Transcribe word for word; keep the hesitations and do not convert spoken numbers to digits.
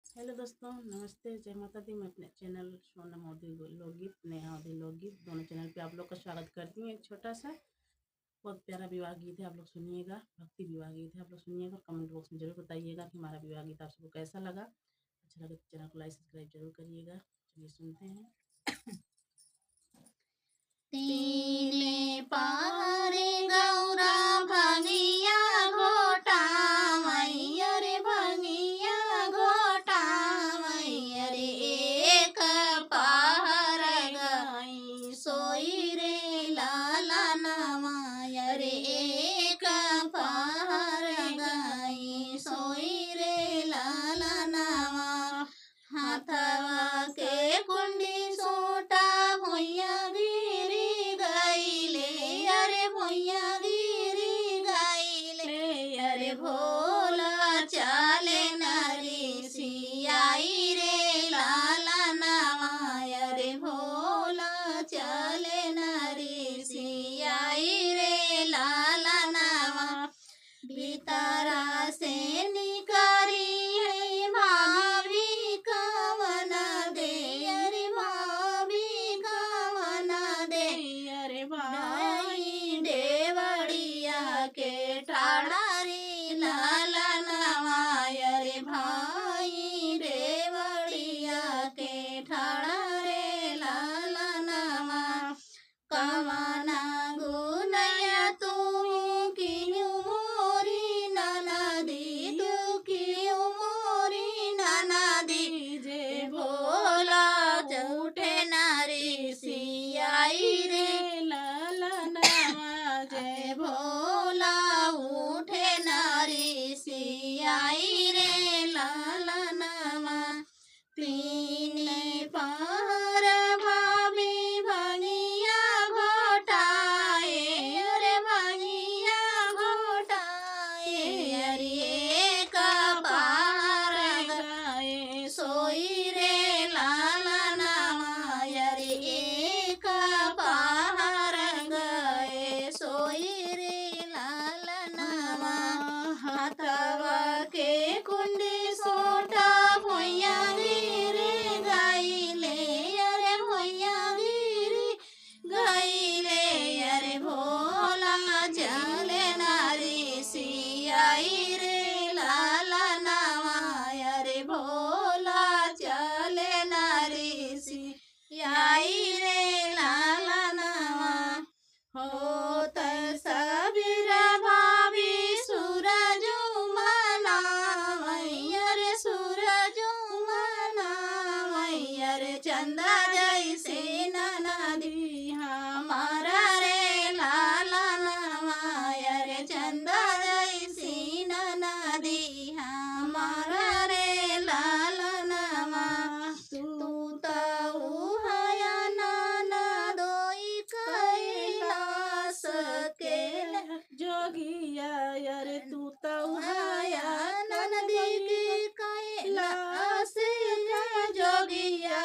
हेलो दोस्तों, नमस्ते, जय माता दी। मैं अपने चैनल सोनम अवधी लोकगीत, नेहा अवधी लोकगीत, दोनों चैनल पे आप लोग का स्वागत करती हूँ। एक छोटा सा बहुत प्यारा विवाह गीत है, आप लोग सुनिएगा, भक्ति विवाह गीत है, आप लोग सुनिएगा और कमेंट बॉक्स में जरूर बताइएगा कि हमारा विवाह गीत आप सबको कैसा लगा। अच्छा लगे तो चैनल को लाइक सब्सक्राइब जरूर करिएगा। चलिए सुनते हैं। तीने पहर गौरा भंगिया घोटावै, अरे भंगिया घोटावै, अरे एक पहर गई सोई रे लालनवा, अरे एक पहर गई सोई रे लालनवा। हाथवा के कुंडी सोटा भुइया गिरी गईले, अरे भुइया गिरी गईले। अरे भोला चले न रिसियाई रे लालनवा, अरे भोला चले न रिसियाई रे लालनवा। भीतरा से निकरी है भाभी कवन दे, अरे भाभी कवन दे, अरे भाई देवड़िया के ठाड़ा रे लालनवा, अरे भाई देवड़िया के ठाड़ा रे लालनवा। कवना गुनया तू किहु मोरी ननदी, तू किहु मोरी ननदी। जे भोला उठे न रिसियाई रे लालनवा, जे भोला उठे न रिसियाई रे लालनवा। तीने पहर भाभी भंगिया घोटाए, अरे भंगिया घोटाए, अरे एक पहर गए सोई रे लालनवा, अरे एक पहर गए सोई रे लालनवा। हाथवा के कुंडी सोटा भुइया गिरी गईले, अरे भुइया गिरी गईले। अरे भोला चले न रिसियाई रे लालनवा, अरे भोला चले न रिसियाई रे लालनवा। होत सबेर भाभी सूरज मनावै, अरे सूरज मनावै, अरे चंदा जैसे ननदी हमारा रे लालनवा, अरे चंदा जैसे ननदी हमारा रे लालनवा। तू त उहया ननदोई कैलाश के जोगिया, अरे तू त उहया ननदी के कैलाश के जोगिया।